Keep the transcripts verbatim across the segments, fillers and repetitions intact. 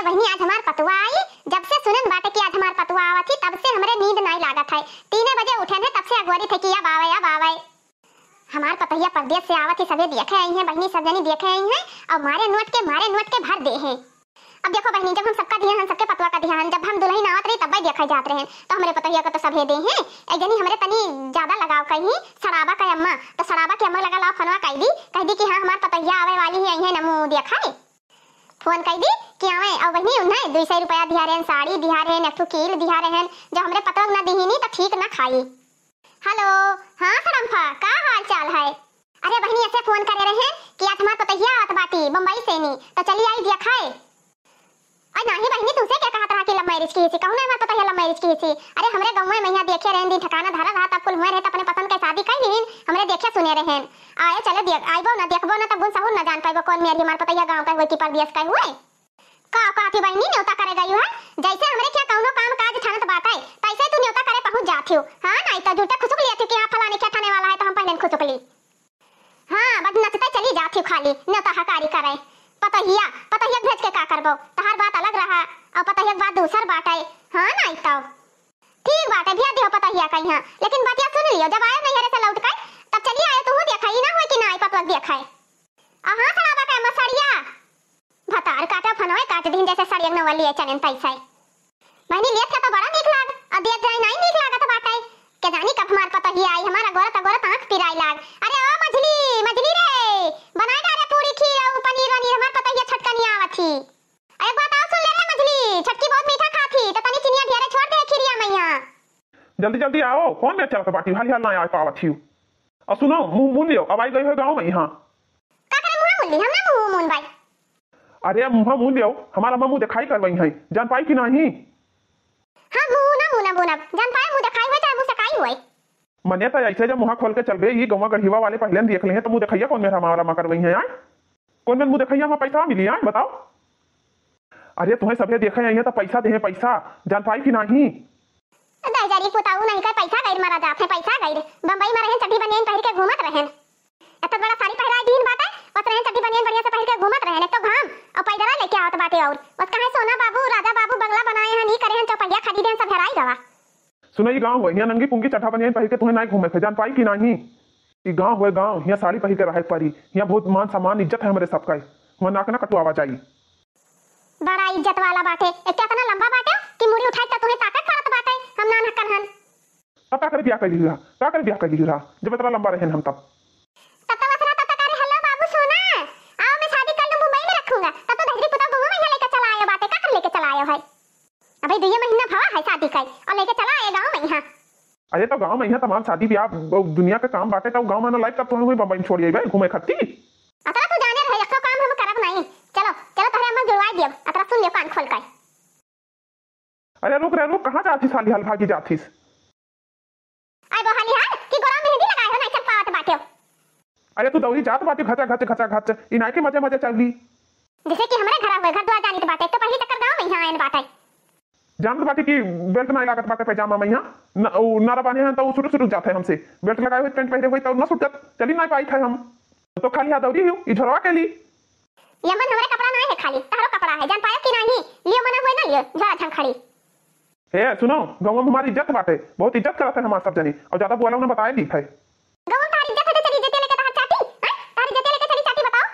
बहिनी, आज हमार पतुआ आई, जब से सुनन बाटे कि आज हमार पतुआ आवत ही, तब से हमरे नींद नाई लागत है। तीने बजे उठन है, तब से अगोरित है कि अब आवे, अब आवे। हमार पतोहिया परदेस से आवत ही, सभे देखे आई हैं बहिनी, सब जनी देखे आई हैं, अउर मारे नोट के, मारे नोट के भर दे हैं। अब देखो बहिनी, जब हम सबका दिहे हन, सबके पतुआ का दिहे हन, जब हम दुलहिन आवत रही तब्बे देखे जात रहेन, तो हमरे पतोहिया का तो सभे दे हैं। एक जनी हमरे तनी ज्यादा लगाव कही, सड़ाबा का अम्मा, तो सड़ाबा के अम्मा लगा लाव फोनवा कइ दी, कहि दी कि हाँ, हमार पतोहिया आवे वाली ही, आई हैं नमू देखे। फोन कइ दी कि आवे, अउ बहिनी उन्हें दुई सौ रुपया दिहा रहेन, साड़ी दिहा रहेन, एक ठो कील दिहा रहेन, जो हमरे पतोह ना दिहिनी तो ठीक ना खाई। हेलो, हाँ सड़म्फा, का हाल चाल है? अरे बहिनी, ऐसे फोन करे रहेन कि आज हमार पतोहिया आवत बाटी बम्बई से नी, तो चली आई देखाए। अरे नाही बहिनी, तुमसे क्या कहत रहा कि love marriage की हिसी, कहूँ ना हमार पतोहिया love marriage की हिसी। अरे हमरे गौवे में यहाँ देखे रहेन, दिन ठिकाना धरा रहा, तब कुल हुए रहे, तो अपने पसंद के शादी कइ लिहिन, हमरे देखे सुने रहेन। आए चले देख, आइबो ना, देखबो ना, तब गुण सहूर ना जान पाइबो, कौन मेरी हमार पतोहिया गाँव का हुए कि परदेस का हुए। का कहत ही बहिनी, न्योता करे गई है? जैसे हमरे क्या कौनो काम काज ठानत बाटे, तैसे तू न्योता करे पहुँच जात हो। हाँ, नहीं तो झूठे खुसुक लिया थी कि हाँ, फलाने क्या ठाने वाला है, तो हम पहले खुसुक ली। हाँ, बस नचते चली जात हो खाली, न्योता हकारी करे। पतोहिया, पतोहिया भेज के का करबो? तहार बात अलग रहा, अउर पतोहिया के बात दूसर बाटे। हाँ, नहीं तो। ठीक बाटे, भेज दियो पतोहिया का यहाँ, लेकिन बतिया सुन लियो, जब आयो नैहरे से लौट के, तब चली आयो, तू देखा ही ना होए कि ना आई पतोह देखा है। आ हाँ, सड़ाबा का मसड़िया। भतार काटे फनवे काट दिन जैसे सड़ियक नवलिए चलेन तैसे। बहिनी, लेत का तो बड़ा नीक लाग, आ देत जाई नाई नीक लागत बाटे। के जानी कब हमार पतोहिया आई, हमार अगोरत अगोरत आँख पिराई लाग। अरे ओ मझली, मझली रे, बनाए डारे पूरी खीर अउ पनीर वनीर, हमार पतोहिया छटकनी आवत ही। एक बात और सुन ले रे मझली, छटकी बहुत मीठा खात ही, तो तनी चिनिया ढेरे छोड़ दे खीरिया मैया। जल्दी जल्दी आओ, कौन में चलत बाटी, हाल हाल ना आ पावत ही। और सुनो, मुँह मुन लियो, अब आई गई हो गाँव में यहाँ। का करे मुँह मुन ली? हम ना मुँह मुन बाई। अरे मुँह मुन लियो, हमारा मुँह देखाई करवाई है, जान पाई कि नहीं? हाँ, मुँह ना, मुँह ना, मुँह ना, जान पाए मुँह देखाई हुए चाहे मुँह सकाई हुए। मने तो ऐसे जब मुँह खोल के चलबे, ई गौवा गढ़ीवा वाले पहले न देख ले हैं, तो मुँह देखैया कौन मेरा हमारा मा करवाई है यार? कौन में मुँह देखैया मा पैसा मिली यार, बताओ? अरे तुम्हें सभे देखे आई है तो पैसा दे हैं, पैसा, जान पाई कि नहीं? दहिजरी पुताऊ नहीं कर पैसा गैर मारा जात है, पैसा गैर। बम्बई में रहेन, चड्ढी बनियान पहिर के घूमत रहेन। एतना बड़ा साड़ी पहिराई दीन बाटे, बस रहेन चड्ढी बनियान बढ़िया से पहिर के घूमत रहेन। एक तो घाम और पैदल लेके आवत बाटे और बस कहे सोना बाबू, राजा बाबू बंगला बनाए हैं, नी करे हैं, चौपहिया खरीदे हैं, सब हेराई गवा। सुनो, ई गाँव हुए, यहाँ नंगी पुंगी चड्ढा बनियान पहिर के तुम्हें नाई घूमे थे, जान पाई कि नहीं? ई गाँव हुए गाँव, यहाँ साड़ी पहिर के रहे के परी। यहाँ बहुत मान सम्मान इज्जत है हमरे सबका, वहाँ नाक ना कटवावा जाई। बड़ा इज्जत वाला बाटे, एक तो इतना लंबा बाटे कि मुड़ी उठाई तो तुम्हें ताकत करत बाटे, हम नानकन हन। तब का करे ब्याह कर ली रहा, का करे ब्याह कर ली रहा, जब इतना लंबा रहेन हम तब। तब तो बस रहा, तब तो करे, "हेलो बाबू सोना, आओ मैं शादी कर लूँ, मुंबई में रखूंगा।" तब तो दहिजरी पुता गौवा में यहाँ लेके चला आयो बाटे, का कर लेके चला आयो है? अबे दुइये महीना भवा है शादी का और लेके चला आए गाँव में यहाँ। अरे तो गाँव में यहाँ तमाम शादी ब्याह ब-, दुनिया के काम बाटे, तो गाँव में ना लाइफ तब तो हुई बम्बई में छोड़ आई भाई घूमे खत्ती। अतरा तू जाने रहे, एको काम हम करब नहीं। चलो, चलो तोहरे अम्मा जुड़वाई दियब, अतरा सुन लियो कान खोल के। अरे रुक रे रुक, कहाँ जात हिस हाली हाल भागी जात हिस? आए बो हाली हाल कि गोरा मेहंदी लगाए हो, नहीं चल पावत बाटे। अरे तू दौरी जात बाटे घचा घच घचा घच, इनाय के मजे मजे चल ली। जैसे कि हमरे घर हुए घर द्वार जानित बाटे, तो पहली चक्कर गाँव में यहाँ आयन बाटे। जानत बाटे कि बेल्ट नहीं लागत बाटे पैजामा में यहाँ, न, उ नारा बांधे हैं तो उ सुटुक सुटुक जात है हमसे। बेल्ट लगाए हुए पैंट पहने हुए तो न सुटत, चली नहीं पाई थे हम। तो खाली हाथ दौरी हूँ, ई झोरवा के ली। ये मन हमरे कपड़ा नहीं है, खाली तहरो कपड़ा है, जान पायो कि नहीं? लियो मना हुए ना लियो, झोरा झंखड़ी। हे सुनो, गाँव में हमारी इज्जत बाटे, बहुत इज्जत करत है हमार सब जनी, और ज्यादा बोला उन्हें बताए दी है। गाँव में तारी इज्जत है तो चली इज्जत लेके तहार चाटी, हैं? तारी इज्जत लेके चली चाटी बताओ।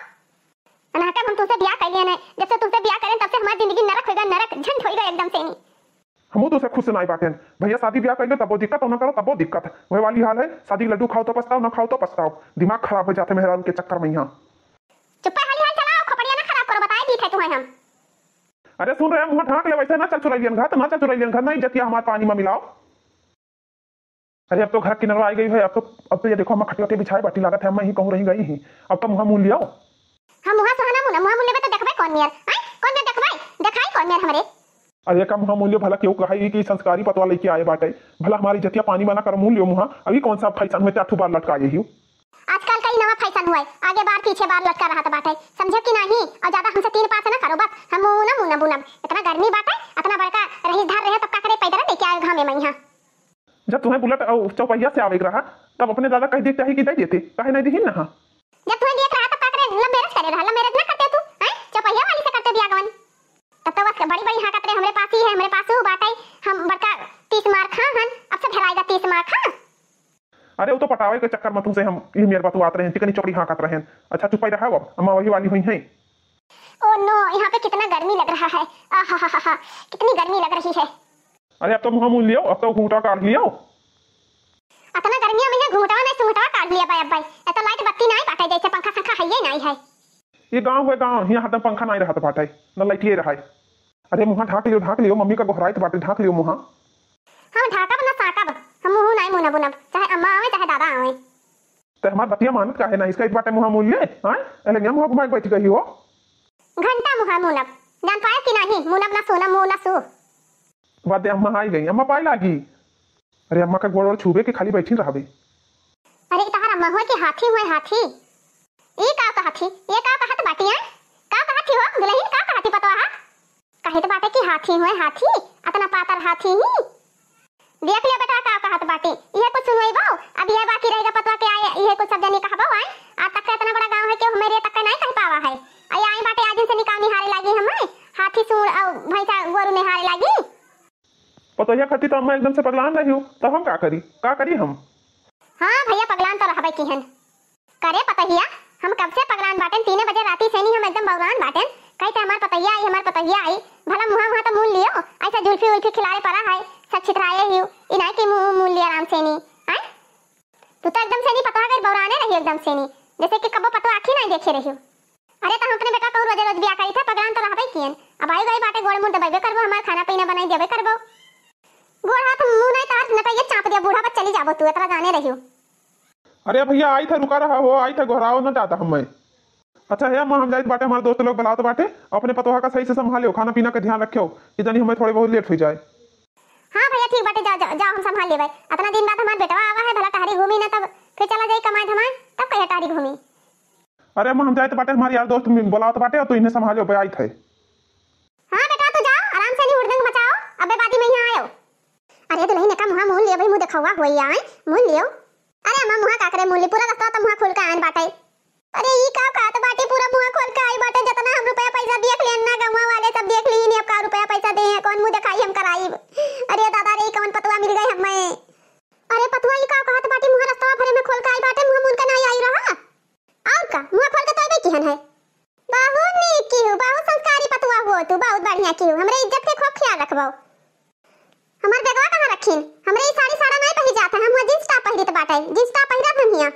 अनहका हम तुमसे ब्याह कर लिए हैं, जब से तुमसे ब्याह करें तब से हमारी जिंदगी नरक हो गया, नरक झंड हो गया एकदम से नहीं। हमू तो से खुश नाई बाटेन। भैया शादी ब्याह कइले तबो दिक्कत, और ना करो तबो दिक्कत। वह वाली हाल है, शादी के लड्डू खाओ तो पछताओ, ना खाओ तो पछताओ। दिमाग खराब हो जाते मेहरारू के चक्कर में यहाँ। चुप्पा हाली हाल चलाओ, खोपड़िया ना खराब करो, बताए दी थे तुम्हें हम। अरे सुन रहे, मुँह ढाँक ले, वैसे ना चल चुरैलियन घर, तो ना चल चुरैलियन घर, ना इज्जतिया हमार पानी में मिलाओ। अरे अब तो घर किनारा आई गई है, अब तो, अब तो ये देखो, हम खटिया के बिछाए बाटी लागत है, हम ही कहूँ रही गई ही। अब तो मुँह मुँह लियाओ। हम मुँह सुहाना मुँह, मुँह मुँह लेबे तो देखबे कौन मेर, आय? कौन मेर देखबे? देखाई कौन मेर हमरे? अरे का मुँह मुँह लियो, भला केहू कहे कि संस्कारी पतवा लेके आए बाटे, भला हमारी इज्जतिया पानी बना कर मुँह लियो मुँह। अभी कौन सा फैशन में चार ठो बार लटकाए ही? आजकल का ही नवा फैशन हुआ है, आगे बार पीछे बार लटका रहत बाटे, समझे कि नहीं? और ज्यादा हमसे तीन पाँच ना करो बस, हम मुँह ना मुँह ना बुनब। इतना गर्मी बाटे, इतना बड़का रहीसदार रहे तब का करे पैदल लेके आए घामे में यहाँ। जब तुम्हें बुलेट और चौपहिया से आवे के रहा, तब अपने दादा कह देते चाहिए कि दे देते, काहे नहीं दिहिन ना? हाँ। जब तुम्हें दिए के रहा, तब का करे? लव मैरिज करे रहा, लव मैरिज ना करते तू, हैं? चौपहिया वाली से करते बियाह गवन। तब तो बस बड़ी बड़ी हाँकत रहे, "हमरे पास ही है, हमरे पास ही बाटे, हम बड़का तीस मार खा हन, अब सब हेराएगा तीस मार खा।" अरे, वो तो पटावे के चक्कर में तुमसे हम इही मेर बतुआत रहेन, चिकनी चोकरी हाँकत रहेन। अच्छा, चुप्पा ही रहा अब, अम्मा वही वाली हुई हैं। ओ नो, यहाँ पे कितना गर्मी लग रहा है। आहाहाहा, कितनी गर्मी लग रही है। अरे, अब तो मुँह मून लियो, अब तो घूंघटा काढ़ लियो। अतना गर्मिया में यहाँ घूंघटवा नहीं, सूंघटवा काढ़ लिया बा अब भाई। ए तो लाइट बत्ती नहीं बाटे, जैसे पंखा संखा है ये नहीं है। ये गाँव है गाँव, यहाँ हरदम पंखा नहीं रहत बाटे, न लाइटिए रहे। अरे, मुँहा ढाँक लियो, ढाँक लियो, मम्मी का गोहराइत बाटे, ढाँक लियो मुँहा। हम ढाँकब न साँकब, हम मुँह नाई मुनब उनब, चाहे अम्मा आवे, चाहे दादा आवे। ते हमार बतिया मानत काहे ना, इसका एक बाटे मुँहा मून ले, आय? एले निया मुँहा घुमाए के बैठ गई हो। घंटा मुँहा मुनब, जान पाए कि नाही, मुनब ना सोनब, मुँह ना सू। वादे अम्मा आई गई, अम्मा पाए लागी। अरे अम्मा का गोड़ ओड़ छूबे के खाली बैठी रहबे। अरे, ई तहार अम्मा हुए कि हाथी हुए, हाथी? ई का कहत ही? ये का कहत बाटी, हैं? का कहत ही हो दुलहिन, का कहत ही पतोहा? कहित बाटे कि हाथी हुए, हाथी, अतना पातर हाथी ही। देख लिया बेटा, का कहत बाटी, इहे कुछ सुनवइबो? अब इहे बाकी रहेगा पतोहा के आए, इहे कुछ सब जनी कहबो, आए? आज तक के इतना बड़ा गाँव है कि हमें रे तक के नहीं कह पावा है। आई आई बाटे, आज इनसे निकाह निहारे लागी हमें, हाथी सूंड और भैंसा गोरू निहारे लागी। पतोहिया खातिर तो अम्मा एकदम से पगलान रही हो, तब हम का करी, का करी हम? हाँ भैया, पगलान तो रहबे किहन। करे पतोहिया, हम कब से पगलान बाटेन, तीने बजे राती से नी हम एकदम बौरान बाटेन। कहित हमार पतोहिया आई, हमार पतोहिया आई। भला मुँहा वहाँ तो मून लियो, ऐसा जुल्फी उल्फी खिलारे पड़ा है, सब छितराए ही। इनाई की मुँह मून लिया आराम से नी, हैं? तू तो एकदम से नी पतोहा गई बौराने रही एकदम से नी, जैसे कि कबो पतोहा आँखी नहीं देखे रही हो। अरे, तो हम अपने बेटा को रोजे रोज बिया करी थे, पगलान तो रहबे कियन। अब आई गई बाटे, गोड़ मुंह दबाइबे करबो, हमार खाना पीना बनाई देबे करबो। गोड़ हाथ मुंह नहीं तार नटैया चाप दिया, बूढ़ा बस चली जाबो तू, इतना जाने रहियो। अरे भैया, आई थे, रुका रहा हो, आई थे, गोहराओ ना जाता हम मैं। अच्छा है अम्मा, हम जाइत बाटे, हमारे दोस्त लोग बुलावत बाटे, अपने पतोहा का सही से संभालियो, खाना पीना का ध्यान रखियो, कि जानी हमें थोड़े बहुत लेट हो जाए। हाँ भैया, ठीक बाटे, जाओ, जाओ, जाओ, हम संभाल लेबै। अतना दिन बाद हमार बेटवा आवा है, भला टहरी घूमी ना, तब फिर चला जाई कमाए धमाए, तब कहिया टहरी घूमी। अरे अम्मा, हम जाइत बाटे, हमारे यार दोस्त मि-, बोलावत बाटे, और तू इन्हें संभालियो, अबे आइत है। हाँ बेटा, तू जाओ, आराम से नहीं हुड़दंग मचाओ, अबे बादी में यहाँ आयो। अरे दुलहिन, एका मुँहा मून लियो भाई, मुँह देखावा हुआ ही आए, मून लियो। अरे अम्मा, मुँहा का करे मून ली, पूरा रस्ता तो मुँहा खोल के आयन बाटे। अरे ई का कहत बाटी, पूरा मुँहा खोल के आई बाटे, जतना हम रुपया पैसा देख लेन ना, गौवा वाले सब देख ली, अब का रुपया पैसा दे हैं, कौन मुँह देखाई हम कराई। अरे दादा रे, ई कौन पतवा मिल गए हमें। अरे पतवा, ई का कहत बाटी, मुँहा रस्तवा भरे में खोल के आई बाटे, मुँह मून के नहीं आई रहा। और का, मुँह खोल के तो अइबे किहन है। बहुत नीक की हूँ, बहुत संस्कारी पतवा हुओ तू, बहुत बढ़िया की हूँ। हमरे इज्जत के खूब ख्याल रखबो। हमार बेगवा कहाँ रखीन? हमरे ई साड़ी साड़ा नहीं पहिर जात है, हम हुआ जींस टॉप पहिरित बाटे, जींस टॉप पहिरब हम हिया।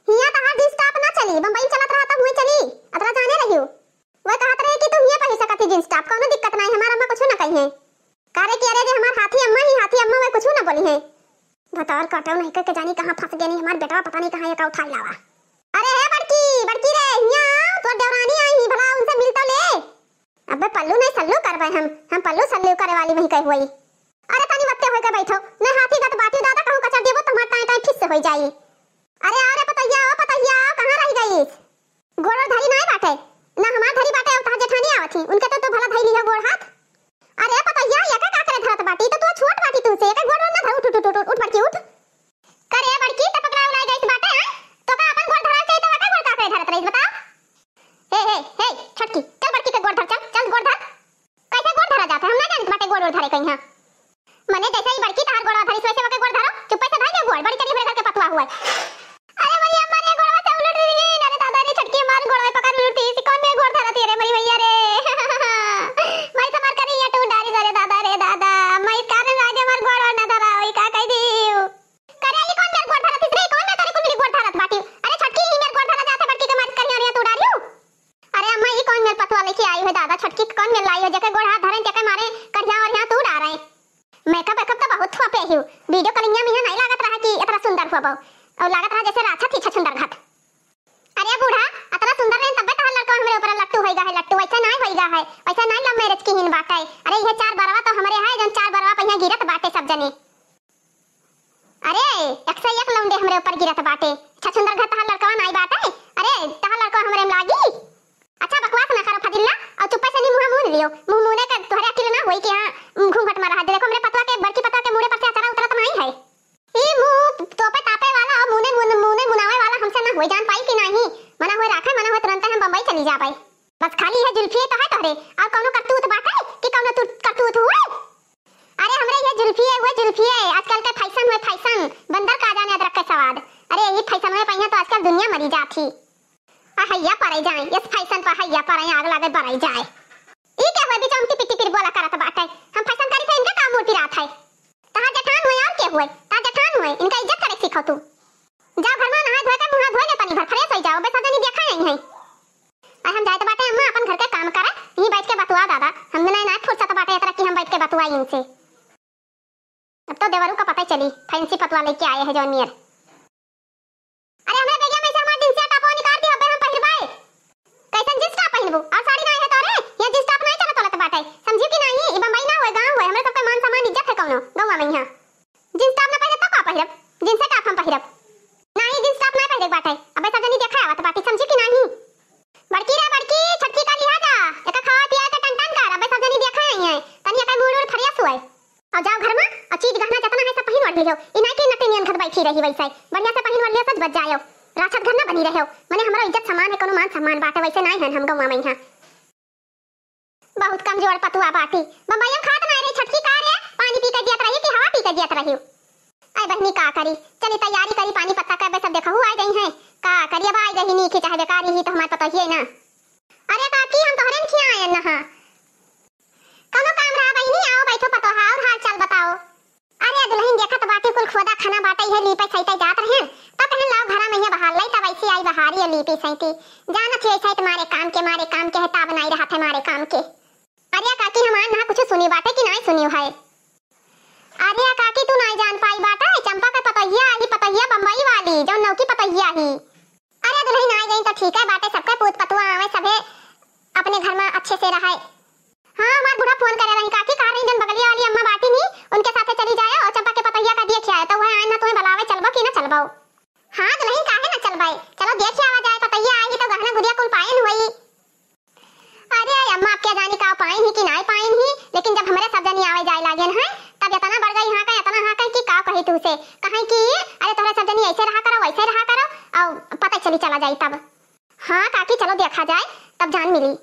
हिया तहार जींस टॉप ना चली, बम्बई चलत रहा तो हुए चली, अतरा जाने रहियो। वह कहत रहे कि तू हिया पहिर सकत ही जींस टॉप, कौनो दिक्कत नहीं, हमार अम्मा कुछ ना कही है। का रे कि अरे जे हमार हाथी अम्मा ही, हाथी अम्मा वह कुछ ना बोली है। भतार काटो नहीं के, के जानी कहाँ फंस गए नहीं हमार बेटवा, पता नहीं कहाँ ये का उठाई लावा। अरे हे बड़की, बड़की रे, हिया आओ, तोर देवरानी आई ही, भला उनसे मिल तो ले। अबे पल्लू नहीं सल्लू करबे हम, हम पल्लू सल्लू करे वाली वही कही हुई। अरे तनी बत्ते होके बैठो, नहीं हाथी गत बाटी दादा कहूँ कचर देबो तो हमार टाई टाई फिस से होई जाई। अरे आओ रे पतैया, ओ पतैया, कहाँ रह गई? गोड़ ओड़ धरी नाय बाटे, ना हमार धरी बाटे, अब तहार जेठानी आवत ही, उनके तो तू भला धई लिहो गोड़ हाथ। अरे पतैया, एका का करे धरत बाटी, तो तू छोट बाटी तुमसे, एका गोड़ ओड़ ना धर, उठ, उठ, उठ, उठ, उठ बड़की, उठ। करे बड़की, त पगला उलाई गई बाटे, हैं? तो का अपन गोड़ धरा चाहिए, तो एका गोड़ का करे धरत रही, बताओ? हे, हे, हे, छोटकी, चल बड़की के गोड़ धर, चल, चल गोड़ धर। कैसे गोड़ धरा जाता है? हम ना जानत बाटे गोड़ ओड़ धरे कहीं, हाँ। मने जैसे ही बड़की तहार गोड़वा धरी, वैसे ओके गोड़ धरो, चुप्पे से धर ले गोड़, बड़ी चढ़ी हमरे घर के पतवा हुआ। अरे मोरी अम्मा रे, गोड़वा से उलट रही है, अरे दादा रे, छोटकी हमार गोड़वा पकड़ उलट रही, कौन मेरे गोड़ धरती है रे, मोरी भैया रे। माई से मार कर यहाँ टूट डारी, अरे दादा रे दादा, माई कारण राजे हमार गोड़ ओड़ ना धरा, वही का कह दी। करे, ई कौन मेर गोड़ धरत हिस रे? कौन मेर तोरे कुल मिली गोड़ धरत बाटी? अरे छोटकी, ई मेर गोड़ धरा जात है, बड़की के मार करिया रिया तू डारियो। अरे अम्मा, ई कौन मेर पतवा लेके आई हो दादा? छोटकी के कौन मेर लाई हो? जेके गोड़ हाथ धरे, तेके मारे करिया और यहाँ तू डारे। मेकअप वेकअप तो बहुत थोपे ही। वीडियो कॉलिंगिया में यहाँ नहीं लागत रहा कि इतना सुंदर हुआ बहु। और लागत रहा जैसे राछा थी छछुंदर घात। अरे बूढ़ा, अतना सुंदर रहे तब्बे तहार लड़का हमरे ऊपर लट्टू होइगा है, लट्टू। वैसे नहीं होइगा है, वैसे नहीं love marriage की हीन बाटे। अरे ये चार बरवा तो हमरे है, जौन चार बरवा पे यहाँ गिरत बाटे सब जने। अरे, एक से एक लौंडे हमरे ऊपर गिरत बाटे। छछुंदर घर तहार लड़कवा नाई बाटे? अरे, तहार लड़कवा हमरे में लागी? अच्छा, बकवास ना करो फजिल्ला, और चुप्पे से नी मुँह मून लियो। मुँह मूने के तोहरे अकिल ना होई कि हाँ, घूंघट में रहा। देखो, हमरे पतवा के, बड़की पतवा के मूड़े पर से अचरा उतरत नाई है। ई मुँह तोपे तापे वाला और मूने, मूने, मूने मुनावे वाला हमसे ना होई, जान पाई कि नाही। मना होए राखे, मना होए तुरंते हम बम्बई चली जाबे। बस खाली यह जुल्फिए तो है तोहरे, और कौनो करतूत बाटे कि कौनो तू करतूत हुए? अरे हमरे ये जुल्फी है, वो जुल्फी है, आजकल के फैशन हुए फैशन, बंदर का जाने अदरक के सवाद। अरे यही फैशन हुए पहिया तो आजकल दुनिया मरी जात ही। आ हैया परे जाए, इस फैशन पर हैया परे, आग लागे बरे जाए। ई के हुए बिचौम टिपिर टिपिर बोला करत बाटे? हम फैशन करी थे, इनका का मूड पिरात है? तहार जेठान हुए और के हुए? तहार जेठान हुए, इनका इज्जत करे सीखो तू। जाओ घर में नहा धोए के मुंह धोए ले तनी भर, फ्रेश हो जाओ, बे सब जनी देखा नहीं है। अरे हम जाए तो बाटे अम्मा अपन घर के काम करे, यहीं बैठ के बतुआ दादा, हम नहीं ना फुर्सत बाटे इतना कि हम बैठ के बतुआ इनसे। अब तो देवरू का पता ही चली, फैंसी पतवा लेके आए हैं जौन नियर। अरे हमरे बेगिया में से हमार जींस टॉपवा निकाल दियो, अबे हम पहिरबाए। कैसन जींस टॉप पहिनबू? और साड़ी ना है तोरे? ये जींस टॉप नहीं चलत चलत बाटे, समझियो कि नहीं? ई बम्बई ना होए, गाँव होए, हमरे सबके मान सम्मान इज्जत है कौनो गौवा में यहाँ। जींस टॉप ना पहिरब तो का पहिरब? जींस टॉप हम पहिरब। नहीं, जींस टॉप ना पहिरे बाटे, अबे सब जनी देखा आवत बाटी, समझियो कि नहीं? बड़की रे बड़की, छोटकी का लिहा जा, एका खावा पिया के टन टन कर, अबे सब जनी देखा आई है, तनी एका मूड और फ्रेश हुए। और जाओ घर में, और चीज गहना जितना है सब पहिन ओढ़ लियो। ई नाई कि नतिनियन घर बैठी रही वैसे, बढ़िया से पहिन ओढ़ लियो, सज बज जायो। राक्षस घर ना बनी रहो, मने हमरो इज्जत सम्मान है, कोनो मान सम्मान बाटे, वैसे नाई है हम गौवा में यहाँ। बहुत कमजोर पतुआ बाटी, बम्बई में खात ना रही, छटकी का रे, पानी पी के जियत रही कि हवा पी के जियत रही? अरे बहनी का करी, चली तैयारी करी, पानी पत्ता का सब देखहू आ गई है, का करी अब आ गई नीकी चाहे बेकारी ही तो हमारे पता ही है ना। अरे काकी, हम तोहरे न खिया आयन नहा। कौनो काम रहा बहिनी, आओ बैठो पतोहा, और हाल चाल बताओ। अरे दुल्हन देखत बाटी कुल खोदा खाना बाटे, इहे लीपे सैते जात रहेन, त कहन लाओ घरा में इहे बहार लई, तब ऐसी आई बहारी है लीपी सैती। जानत ही ऐसा तुम्हारे काम के, मारे काम के है, ताब नाई रहा थे मारे काम के। अरे काकी, हमार नहा कुछ सुनी बाटे कि नाई सुनी है? अरे काकी, तू नाई जान पाई बाटे, चंपा के पतोहिया आई, पतोहिया बम्बई वाली, जौन नौकी पतोहिया ही। अरे दुल्हन आ गई तो ठीक है बाटे, सबके पूत पतुआ आवे, सभे अपने घर में अच्छे से रहे। हाँ, हमार बूढ़ा फोन करे रही काकी, कहा रही जौन बगलिया वाली अम्मा बाटी नी, उनके साथे चली जाए और चंपा के पतोहिया का देख आए, तो वह आए ना तुम्हें बुलावे, चलबो कि ना चलबो? हाँ दुल्हन, काहे ना चलबे, चलो देख आवा जाए, पतोहिया आई तो गहना गुरिया कुल पायन हुई। अरे अम्मा, अब क्या जानी का पाइन ही कि नाई पाइन ही, लेकिन जब हमरे सब जनी आवे जाए लागेन हैं, तब इतना बढ़ गई हाँ का, इतना हाँ का कि का कही तुसे। कहें कि अरे तोहरे सब जनी ऐसे रहा करो, वैसे रहा करो, और पता चली चला जाई तब। हाँ काकी, चलो देखा जाए, तब जान मिली।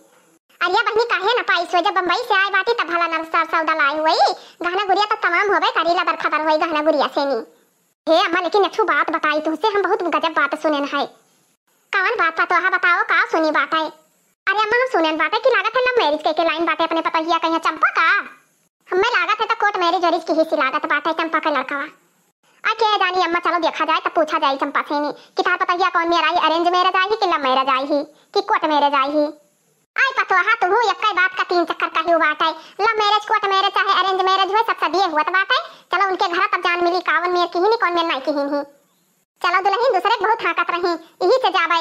अरे बहनी, काहे ना पाई सो, जब बम्बई से आए बाटी तब भला नल सर सौदा लाई हुई, गहना गुरिया तब तमाम होबे करी, लदर फदर हुई गहना गुरिया से नी। हे अम्मा, लेकिन अच्छू बात बताई तुहसे, हम बहुत गजब बात सुनेन है। कवन बात पतोहा बताओ, का सुनी बाटे? अरे अम्मा, हम सुनेन बाटे कि लागत है love marriage के, के लाइन बाटे अपने पतोहिया कहिया चंपा का। हमें लागत है तो court marriage वैरिज की ही सी लागत बाटे चंपा के लड़कवा। आ के जानी अम्मा, चलो देखा जाए तब पूछा जाए चंपा से नी कि तार पतोहिया कौन मेर आई, arrange marriage आई ही कि love marriage आई ही कि court marriage आई ही। आई पतोहा, तुहू एक्कै बात का तीन चक्कर कहियो बाटे। Love marriage, court marriage, चाहे arrange marriage हुए, सब सदिये हुअत बाटे। चलो उनके घरा तब जान मिली, कौन मेर किहिन ही, कौन मेर नाई किहिन ही। चलो दुल्हन, दूसरे के बहुत हाँकत रही, यही से जावे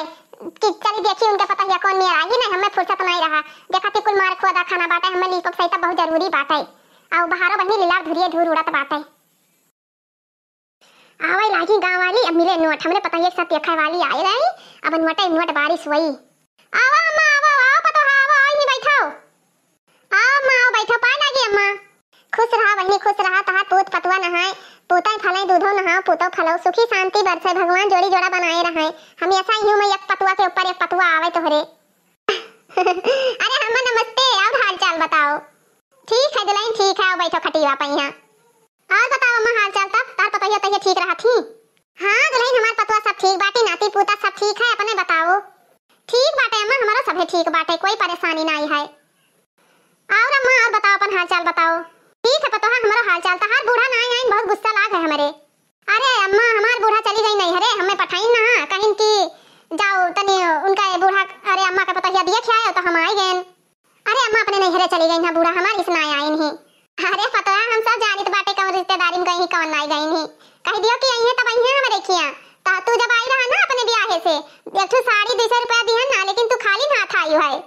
कि चली देखी उनके पतोहिया कौन मेर आई, नहीं हमें फुर्सत नहीं रहा। देखा ती कुल मार खोदा खाना बाटे, हमें लीपक सही तब बहुत जरूरी बाटे। आओ बहारो बहनी, लीलार धुरिये धूर उड़त बाटे। आवै लागी गाँव वाली, अब मिले नोट। हमरे पतोहिया के साथ देखे वाली आए रही, अब नोटे नोट बारिश हुई। आवा अम्मा, आवा, आवा पतोहा, आवा, आवा, यहीं बैठो। आवा अम्मा, आवा, बैठो, पाए लागी अम्मा। खुश रहा बहनी, खुश रहा, तहार पूत पतुआ नहाए, पूतै फलै दूधो नहाओ, पूतौ फलौ, सुखी शांति बरसै, भगवान जोड़ी जोड़ा बनाए रहै। हमेशा यूं में एक पतुआ के ऊपर एक पतुआ आवे तोहरे। अरे अम्मा नमस्ते, और हाल चाल बताओ? ठीक है दुल्हन, ठीक है, आओ बैठो खटिया पे यहाँ। और बताओ अम्मा, हाल चाल तब? तार पतोहिया तहिया ठीक रहत ही? हाँ दुल्हन, हमार पतुआ सब ठीक बाटी, नाती पूता सब ठीक है, अपने बताओ? ठीक बाटे अम्मा, हमारो सभे ठीक बाटे, कोई परेशानी नाई है। और अम्मा, और बताओ, अपन हाल चाल बताओ। ठीक है पतोहा, हमारो हाल चाल, तहार बूढ़ा नाई आइन, बहुत गुस्सा लाग है हमरे। अरे अम्मा, हमार बूढ़ा चली गई नैहरे, हमें पठाइन ना, कहिन कि जाओ तनी उनका बूढ़ा, अरे अम्मा के पतोहिया देख आयो तो हम आई गए। अरे अम्मा, अपने नैहरे चली गई ना बूढ़ा, हमार इस ना आइन ही। अरे पतोहा, हम सब जानित बाटे कौन रिश्तेदारी में गई ही, कौन नाई गई ही। कह दियो कि आई है तब आई है हमरे खिया। ता तू जब आई रहा ना अपने ब्याहे से, एक ठो साड़ी दो सौ रुपया दिहन ना, लेकिन तू खाली हाथ आई है।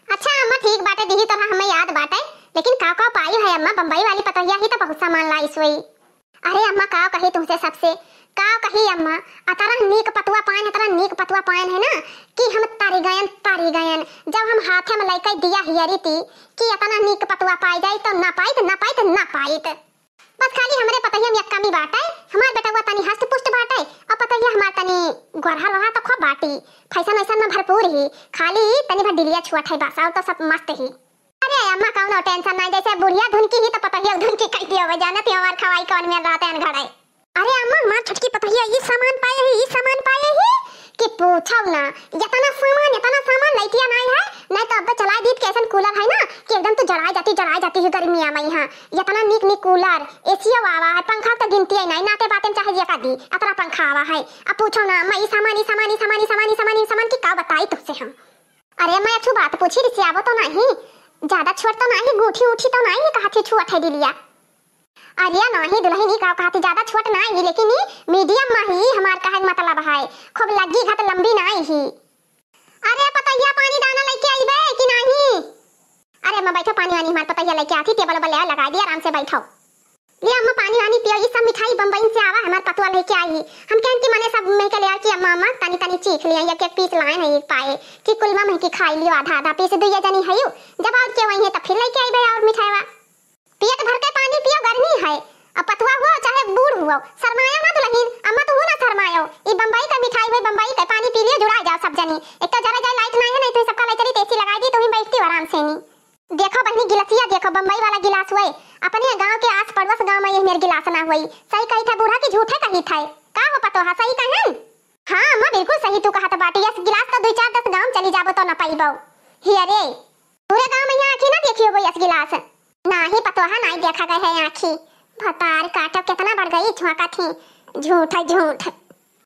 अच्छा अम्मा, ठीक बाटे, दीही तोरा हमें याद बाटे, लेकिन का का पाई है अम्मा, बम्बई वाली पतोहिया ही तो बहुत सामान लाइस हुई। अरे अम्मा, का कही तुमसे सबसे, का कही अम्मा, अतरा नीक पतुआ पाएन, अतरा नीक पतुआ पाएन है ना कि हम तरी गयन, तरी गयन। जब हम हाथे में लइके दिया हियरी ती कि अतना नीक पतुआ पाई जाई तो ना पाइत, ना पाइत, ना पाइत। बस खाली हमरे पतोहिया में एक कमी बाटे, हमार बेटवा तनी हष्ट पुष्ट बाटे और पतोहिया हमार तनी गोरहा लोहा तो खूब बाटी, फैशन वैशन में भरपूर ही, खाली तनी भर डिलिया छुअत है बस, और तो सब मस्त ही। ए अम्मा, कौनो tension नाई, जैसे बुढ़िया धुनकी ही तो पतोहिया धुनकी कह दियो, वो जानत ही हमार खवाई कौन मेर रहते हैं घड़े। अरे अम्मा, हमार छोटकी पतोहिया ई सामान पाए ही, ई सामान पाए ही कि पूछो ना, इतना सामान, इतना सामान लइटिया नाई है, नाई तो अब चलाए दीत कैसन cooler है ना कि एकदम तो जड़ाए जाती, जड़ाए जाती है गर्मिया में। यहाँ इतना नीक नीक cooler, एसियो आवा है, पंखा तो गिनती है नाई, नाते बाते में चाहे जेका दी, अतरा पंखा आवा है। अब पूछो ना अम्मा, ई सामान, ई सामान, ई सामान, ई सामान, ई सामान, ई सामान की का बताई तुमसे हम। अरे मैं अच्छू बात पूछी, रिसियावो तो नाहीं, ज्यादा छोट तो नाहीं, गूठी उठी तो नाहीं, कहा थी छुअत है दिलिया। अरे नाहीं दुलहिन, ई का कहा थी, ज्यादा छोट नाहीं, लेकिन ई medium में ही हमार कहे के मतलब है, खूब लग्गी घात लंबी नाहीं ही। अरे पतोहिया, पानी दाना लइके आइबे कि नाहीं? अरे अम्मा बैठो, पानी वानी हमार पतोहिया लइके आथी, table उबल ले लगा दी, आराम से बैठो। ले अम्मा, पानी वानी पियो, ई सब मिठाई बम्बई से आवा, हमार पतोहा लइके आई। हम कहन कि मने सब में के ले आव कि अम्मा, अम्मा, तनी तनी चीख लिया, एक एक piece लाइन है एक पाए, कि कुलमा में की खाई लियो आधा आधा piece, दुइये जनी हयू, जब और के वही है तो फिर लइके आइबे और मिठाईवा। पेट भर के पानी पियो, गर्मी है। अब पतोहा हुआ चाहे बूढ़ हुआ, शर्मायो ना दुलहिन, अम्मा तू ना शर्मायो। ई बम्बई का मिठाई हुए, बम्बई का, पानी पी लियो, जुड़ा जाओ सब जनी। एक तो जरा जाए light नाहीं है, नाहीं तो सबका लाइट रही, AC लगाई दी, तो ही बैठती हो आराम से नी। देखो बहिनी, गिलसिया देखो, बम्बई वाला गिलास हुए, अपने गांव के आस पड़ोस गांव में ये मेर गिलास ना हुई। सही कही था बूढ़ा कि झूठे कही था? का हो पतोहा, सही कहन? हाँ अम्मा, बिल्कुल सही तू कहत बाटी, यस गिलास तो दुई चार दस गांव चली जाबो तो न पाइबो। ही अरे, पूरे गांव में यहाँ आँखी ना देखी होबो यस गिलास। नाही पतोहा, नाही देखा गए है आँखी। भतार काटो, कितना बढ़ गई झोंका थी। झूठ है, झूठ।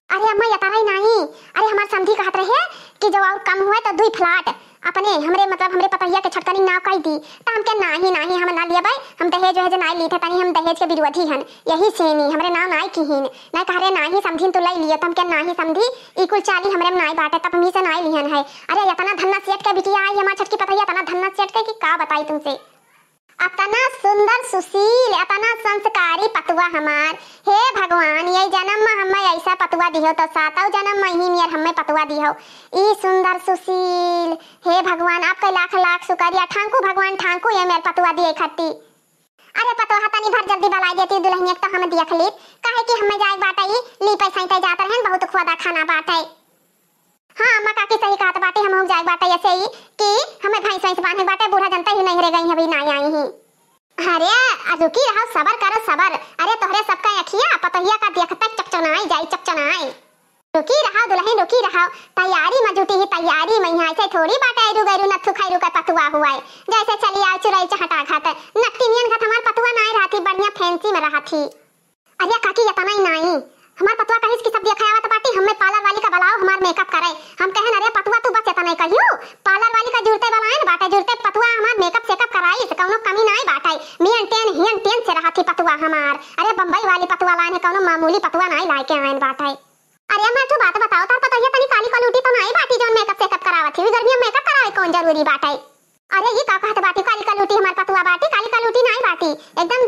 अरे अम्मा, यतारा ही नाही। अरे हमार समधी कहत रहे कि जब और कम हुए तो दुई flat अपने, हमरे, मतलब हमरे पतोहिया के छटकनी नाव कई दी। त हमके नाही, नाही, हम ना लियबै, हम दहेज वहेज नाही लीथे, तनी हम दहेज के विरोधी हन, यही से नी, हमरे नाव नाही किहिन। नाही कह रहे नाही समधिन तू लई लियो, त हमके नाही समधी, ई कुल चाली हमरे में नाही बाटे, तब हमही से नाही लिहन है। अरे यतना धन्ना सेठ के बिटिया आई हमार छोटकी पतोहिया, यतना धन्ना सेठ के कि का बताई तुमसे। अतना सुंदर, सुशील, अतना संस्कारी पतुआ हमार। हे भगवान, यही जन्म में हमें ऐसा पतुआ दिहो तो सातौ जन्म में ही नियर हमें पतुआ दिहो। ई सुंदर, सुशील, हे भगवान, आपके लाख लाख शुक्रिया। ठांकू भगवान, ठांकू ये मेर पतुआ दिए खत्ती। अरे पतोहा, तनी भर जल्दी बलाई देती दुलहिनिया के, तो हम देख ली, काहे कि हमें जाए बाटे, ई ली पैसा ही जात रहन, बहुत खुदा खाना बाटे। हाँ अम्मा काकी सही कहत बाटे, हमहू जाए बाटे ऐसे ही कि हमें भैंस वैंस बांधे बाटे, बूढ़ा जनता ही नहीं रह गई, अभी ना आई ही। अरे आ रुकी रहो, सबर करो सबर। अरे तोहरे सबका अखिया पतोहिया का देखते चकचनाई जाई, चकचनाई। रुकी रहो दुलहिन, रुकी रहो, तैयारी में जुटी ही, तैयारी में। यहाँ ऐसे थोड़ी बाटे ऐरू गैरू नत्थू खैरू का पतुआ हुआ है, जैसे चली आए चुरैल चहटा घात, नकटी नियन घात हमार पतुआ नाई रहती, बढ़िया fancy में रहती। अरे काकी, यतना ही नाई, हमार पतुआ कहिस कि सब देखे आवत बाटी, हमें parlour वाली का बुलाओ, हमार makeup करे। हम कहन, अरे पतुआ तू बस यतना ही कहियो, parlour वाली का जुरते बुलाएन बाटे, जुरते पतुआ हमार makeup सेकअप कराइस, कौनो कमी नाई बाटे। Maintain हियन टेन से रहत ही पतुआ हमार। अरे बम्बई वाली पतुआ लाएन है, कौनो मामूली पतुआ नाई लाए के आएन बाटे। अरे अम्मा, तू बात बताओ, तार पतोहिया तनी काली कलूटी तो नाई बाटी जौन makeup सेकअप करावत ही? गर्मी में makeup करावे कौन जरूरी बाटे? अरे ई का कहत बाटी, काली कलूटी हमार पतुआ बाटी? काली कलूटी नाई बाटी, एकदम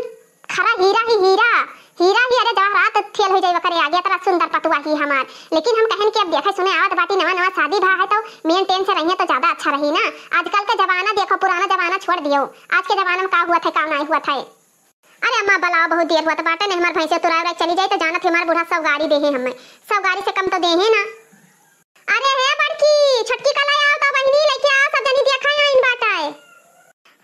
खरा हीरा ही हीरा, हीरा ही। अरे जवाहरात फेल हो जाई ओकरे आगे, इतना सुंदर पतुआ ही हमार। लेकिन हम कहन कि अब देखे सुने आवत बाटी, नवा नवा शादी भा है तो maintain से रहिए तो ज्यादा अच्छा रही ना। आजकल के जमाना देखो, पुराना जमाना छोड़ दियो, आज के जमाना में का हुआ था, का नाई हुआ था। अरे अम्मा बलाओ, बहुत देर हुआ तो बाटे, नहीं हमार भैंसे तुराए उराए चली जाए तो जानत ही हमार बूढ़ा सौ गारी देहे हमें, सौ गारी से कम तो देहे ना। अरे हे बड़की, छोटकी का ले आओ तो बहिनी, लेके आओ, सब जनी देखा आइन बाटे।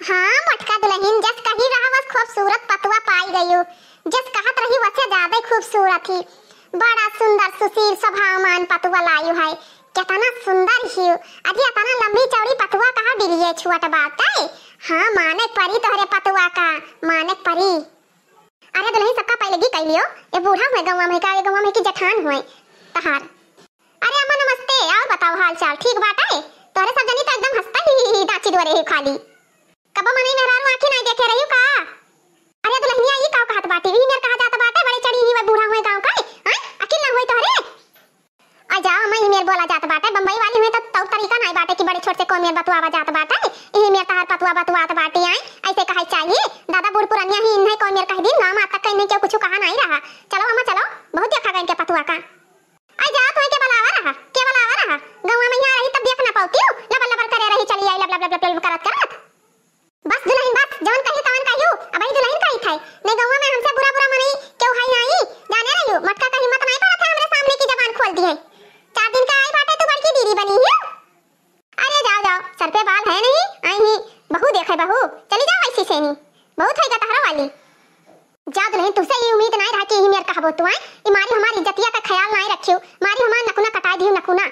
हाँ मोटका दुलहिन, जस कही रहा वस खूबसूरत पतुआ पाई गयू, जस कहत रही वसे ज्यादा खूबसूरत ही। बड़ा सुंदर सुशील स्वभावमान पतुआ लायू है, कितना सुंदर ही। अरे इतना लंबी चौड़ी पतुआ कहाँ बिलिये छुअत बाटे? हाँ माने परी तोहरे पतुआ का, माने परी। अरे दुलहिन, सबका पैलगी कइ लियो, ए बूढ़ा हुए गौवा में का, ए गौवा में की जेठान हुए तहार। अरे अम्मा नमस्ते, और बताओ हाल चाल ठीक बाटे? तोहरे सब जनी तो एकदम हंसता ही, ही, ही नाची डोरे ही खाली। कबो मनई मेहरारू आँखी नाई देखे रही का? अरे दुलहिनिया, ई का कहत बाटी? ई मेर कहा जात बाटे, बड़े चढ़ी ही वह बूढ़ा हुए गाँव का, हैं? अकिल ना हुए तोहरे? आ जाओ, मैं ई मेर बोला जात बाटे, बम्बई वाली हुए तो तौर तरीका नाई बाटे कि बड़े छोट से कौन मेर बतुआवा जात बाटे। ई मेर तहार पतुआ बतुआत बाटी आई, ऐसे कहे चाहिए। दादा बूढ़ पुरनिया ही, इन्हें कौन मेर कह दिन, गाँव में आज तक इन्हें क्यों कुछ कहा नाई रहा। चलो अम्मा चलो, बहुत देखा गए इनके पतुआ का। आई जा, तोय के बलावा रहा, के बलावा रहा? गौवा में यहाँ रही तब देख ना पाउतियो, लबर लबर करे रही, चली आई लब लब लब लब लब करत करत। बस दुलहिन बस, जवन कही तवन कहियो, अबही दुलहिन कही थे। नहीं गौवा में हमसे बुरा बुरा मनई क्यों है नाई, जाने रहियो, मटका का हिम्मत नाई पड़त है हमरे सामने की जबान खोल दिए। चार दिन का आई बाटे तू बड़की दीदी बनी ही। अरे जाओ जाओ, सर पे बाल है नहीं, आई ही बहू देखे बहू। नहीं, बहुत होइगा तहरा वाली। जा दुलहिन, तुहसे ई उम्मीद नाई रहा कि इही मेर कहबो तू, आय? ई मारी हमार इज्जतिया का ख्याल नाई रखियो, मारी हमार नकुना कटाई दियो, नकुना।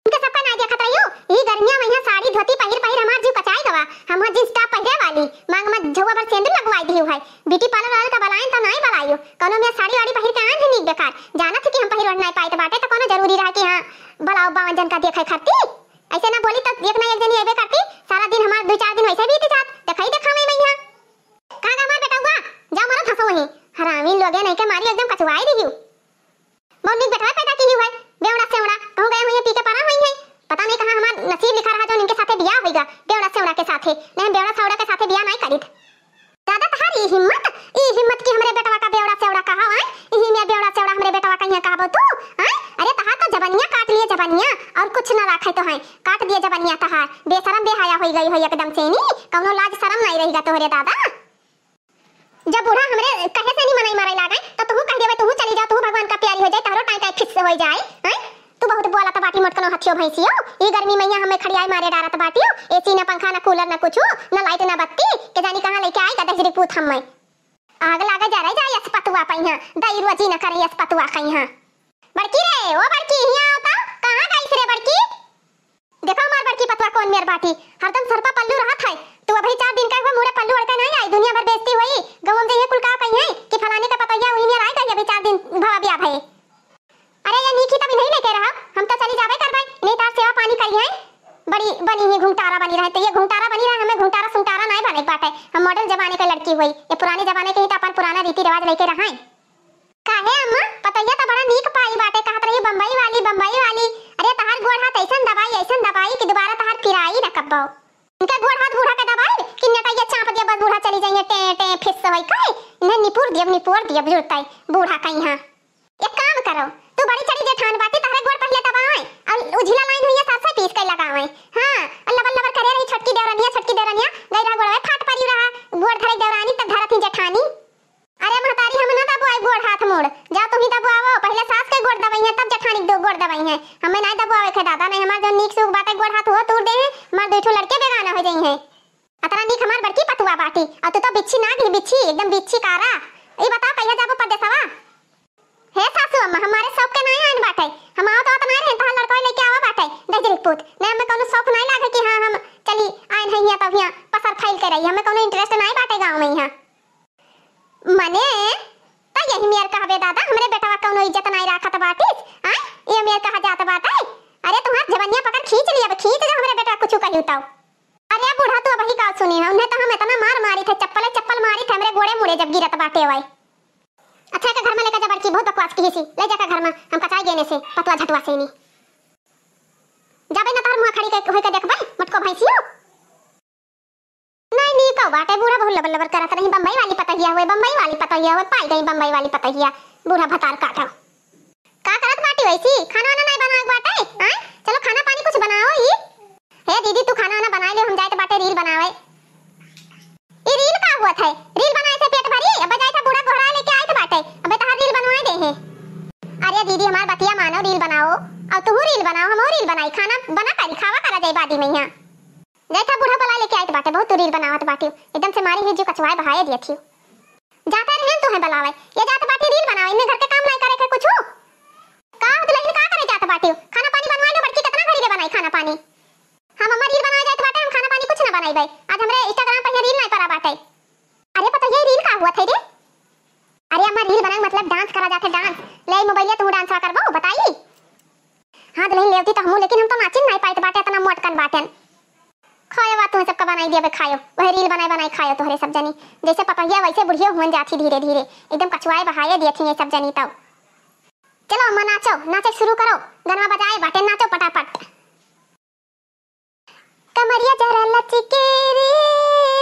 इनके सबका नाई देखत रहियो, ई गर्मिया में यहाँ साड़ी धोती पहिर पहिर हमार जीव कचाई गवा। हम जींस टॉप पहिरे वाली, मांग में झउआ भर सेंदूर लगवाई दियो है। ब्यूटी पार्लर वाले का बलाइन तो नाई बलायो, कौनो में साड़ी वाड़ी पहिर के आन है नीक बेकार। जानत है कि हम पहिर ओढ़ नाई पाइत बाटे, तो कौनो जरूरी रहा कि हाँ, भला बावन जन का देखे खरती? ऐसे ना बोली तो एक ना एक जनी अइबे करती, सारा दिन हमार दुई चार दिन वैसे बीत जात, देखई देखावे में यहाँ। कहाँ गा हमार बेटउआ? जाओ मरत हंसो वहीं। हरामी लोगे नहीं के मारी एकदम कचवाई दिहियो। बहुत नीक बेटवा पैदा किहियो है, बेवड़ा सेवड़ा, कहूँ गए हुई है पी के परा हुई है। पता नहीं कहाँ हमार नसीब लिखा रहा जो इनके साथे बियाह होइगा, बेवड़ा सेवड़ा के साथे। नहीं हम बेवड़ा सेवड़ा के साथे बियाह नहीं करीत। दादा तहार ई हिम्मत, ई हिम्मत कि हमरे बेटवा का बेवड़ा सेवड़ा कहा है, इही में बेवड़ा सेवड़ा हमरे बेटवा कहिया कहबो तू, हैं? अरे तहार तो जबनिया काट लिए जबनिया, और कुछ ना राखे तो है, काट दिए जबनिया तहार। बेशरम बेहाया होई गई हो एकदम से नी, कौनो लाज शरम नहीं रहिगा तोहरे दादा। जब बूढ़ा हमरे कहे से नहीं मनई मारे लागे, तो तू कह देवे, तू चली जा, तू भगवान का प्यारी हो जाए, तोहरो टाई टाई फिक्स हो जाए, हैं? तू बहुत बोलत बाटी मोटकनो हथियो भैंसियो। ई गर्मी में यहाँ हमें खड़ियाई मारे डारत बाटियो। एसी ना पंखा ना कूलर ना कुछु, ना लाइट ना बत्ती, के जानी कहाँ लेके आएगा दहिजरी पूत हमें। आग लागे जरे जाए यस पतुआ पइहाँ, दई रोजी ना करे यस पतुआ कइहाँ। बड़की रे, ओ बड़की, हियाँ आओ तो। कहाँ गइस रे बड़की? देखो हमार बड़की पतुआ कौन मेर बाटी, हरदम सर पर पल्लू रहत है। तू अभी चार दिन का हुआ मुड़े पल्लू ओढ़ के नहीं आई, दुनिया भर बेइज्जती होई, गाँव में जइहे कुल का कहिए कि फलाने का पतोहिया वही मेर आई गई अभी चार दिन भवा ब्याह भए। अरे ये नीक ही तब नहीं लेके रहा, हम तो चली जाबे करबे, नहीं तार सेवा पानी करी है, बड़ी बनी ही घुंघटारा बनी रहे, तो ये घुंघटारा बनी रहे, हमें घुंघटारा सुंघटारा नहीं बने के बाटे, हम मॉडर्न जमाने के लड़की हुई, ये पुराने जमाने के ही तो अपन पुराना रीति रिवाज लेके रहा है। काहे अम्मा, पतोहिया तो बड़ा नीक पाई बाटे, कहत रही बम्बई वाली, बम्बई वाली। अरे तहार गोड़ हाथ ऐसन दबाई, ऐसन दबाई कि दोबारा तहार पिराई न कब्बो। इनके गोड़ हाथ बूढ़ा के दबाई कि नेटैया चाप दिया, बस बूढ़ा चली जाइए, टे, टे, फिस होई कहे। इन्हें निपुर दियब, निपुर दियब जुड़ताई बूढ़ा कहीं हाँ। एक काम करो, तू बड़ी चढ़ी जेठान बाटी, तहरे गोड़ पहले दबाए, और उझिला लाइन हुई है, साथ से पीस के लगावे। हाँ, और लबर लबर करे रही छोटकी देवरनिया, छोटकी देवरनिया, गई रहा गोड़वे फाट परी रहा, गोड़ धरे देवरानी, तब धरत ही जेठानी। अरे महतारी, हम ना दबवाई गोड़ हाथ मुड़, जा तू ही दबवाओ, पहले सास के गोड़ दबाई है, तब जेठानी के दो गोड़ दबाई है, हमें ना दबवावे के दादा, नहीं हमार जो नीक सुख बाटे गोड़ हाथ हो तूर दे हैं, हमार दो ठो लड़के बेगाना हो जाई हैं। अतरा नीक हमार बड़की पतुआ बाटी, और तू तो बिच्छी नाग ही बिच्छी, एकदम बिच्छी कारा। ई बताओ कहिया जाबो परदेसवा? हे सासू अम्मा, हमारे शौक के नाई आइन बाटे, हम आवत आवत नाई रहे, तहार लड़कवा लेके आवा बाटे, दहिजरी पूत, नहीं हमें कौनो शौक नाई लागे कि हाँ हम चली आइन है यहाँ तब यहाँ पसर फैल के रही, हमें कौनो इंटरेस्ट नाई बाटे गाँव में यहाँ। मने, त यही मेर कहबे दादा, हमरे बेटवा कौनो इज्जत नाई राखत बाटिस, आय? ये मेर कहा जात बाटे? अरे तुम्हार जबनिया पकड़ खींच लिया, अब खींच जा हमरे बेटवा कुछ कही तो। अरे बूढ़ा तू अबही का सुनी है, उन्हें तो हम इतना मार मारी थे, चप्पले चप्पल मारी थे, हमरे गोड़े मुड़े जब गिरत बाटे वही। अच्छा एक घर में लेकर जा बड़की, बहुत बकवास की सी, ले जाकर घर में हम कचाई गेने से, पतवा झटवा से नहीं। जाबे न तोहर मुँह खड़ी के होई के देखबे, मटको भैंसियो। नहीं, नीक बाटे, बूढ़ा बहुत लबर लबर करत रही, बम्बई वाली पतोहिया हुए, बम्बई वाली पतोहिया हुए, पाई गई बम्बई वाली पतोहिया, बूढ़ा भतार काटा। का करत बाटी वैसी? खाना वाना नहीं बनावे के बाटे? आय? चलो खाना पानी कुछ बनाओ ही। हे दीदी, तू खाना वाना बनाई ले, हम जाए तो बाटे रील बनावे। ई रील का हुआ था? रील बनाए से पेट भरी? अब जाए था बूढ़ा गोहरा लेके आए थे बाटे, अबे तहार रील बनवाए दे है। अरे दीदी, हमार बतिया मानो, रील बनाओ, और तू रील बनाओ, हम रील बनाई, खाना बना करी खावा करा जाए बादी में यहाँ। जाए था बूढ़ा बुलाए लेके आइत बाटे, बहुत तू रील बनावत बाटी, एकदम से मारी ही जो कचवाए बहाए दिया थी। जाता रहे तू है बुलावे, ये जात बाटी रील बनावे, इन्हें घर के काम नहीं करे के कुछ। का दुल्हन का करे जात बाटी, खाना पानी बनवाए लो बड़की, कितना घड़ी ले बनाई खाना पानी। हम अम्मा रील बनावे जात बाटे, हम खाना पानी कुछ ना बनाई भाई, आज हमरे Instagram पर ये रील नहीं पड़ा बाटे। अरे पता ये रील का हुआ था रे? अरे अम्मा रील बनाए मतलब डांस करा जाते, डांस। ले मोबाइलिया तू डांस करबो बताई। हाँ दुल्हन लेवती तो हमू, लेकिन हम तो नाचिन नहीं पाइत बाटे, इतना मोटकन बाटेन। खायो बा, तुहें सबका बनाई दिया बे, खायो। वह रील बनाए बनाए खायो तोहरे सब जनी। जैसे पतोहिया वैसे बुढ़ियो हुअन जाथी धीरे धीरे। एकदम कचुआए बहाए दिया थी ये सब जनी तब। चलो अम्मा नाचो, नाचे शुरू करो। गनवा बजाए बाटे, नाचो पटापट। कमरिया जरा लचके रे,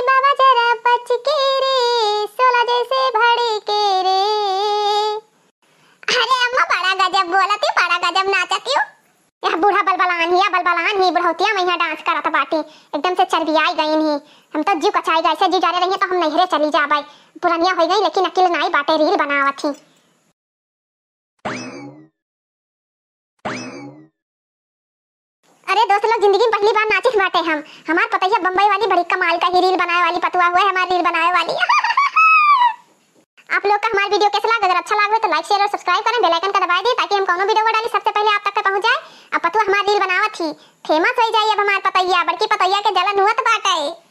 बाबा जरा बचके रे, सोला जैसे भड़के रे। अरे अम्मा बड़ा गजब बोलती, बड़ा गजब नाचती हो। यह बूढ़ा बलबलान ही, या बलबलान ही बुढ़ौतिया में यहाँ डांस करत बाटी। एकदम से चरबियाई गईन ही। हम तो जीव कचाई गए, ऐसे जीव जारे रही तो हम नैहरे चली जाबे। पुरनिया हो गई लेकिन अकिल नाई बाटे, रील बनावत ही। अरे दोस्त लोग, जिंदगी में पहली बार नाचित बाटे हम। हमार पतोहिया बम्बई वाली बड़ी कमाल का ही reel बनावे वाली पतोहिया हुए, हमार reel बनावे वाली। आप लोग का हमार video कैसा लगा? अगर अच्छा लगा हो तो like, share और subscribe करें, bell icon का दबाए दें ताकि हम कौनो video डाली सबसे पहले आप तक के पहुंच जाए। अब पतोहिया हमार reel बनावत ही, famous हो जाए अब हमार पतोहिया, बड़की पतोहिया के जलन हुआ तो बाटे।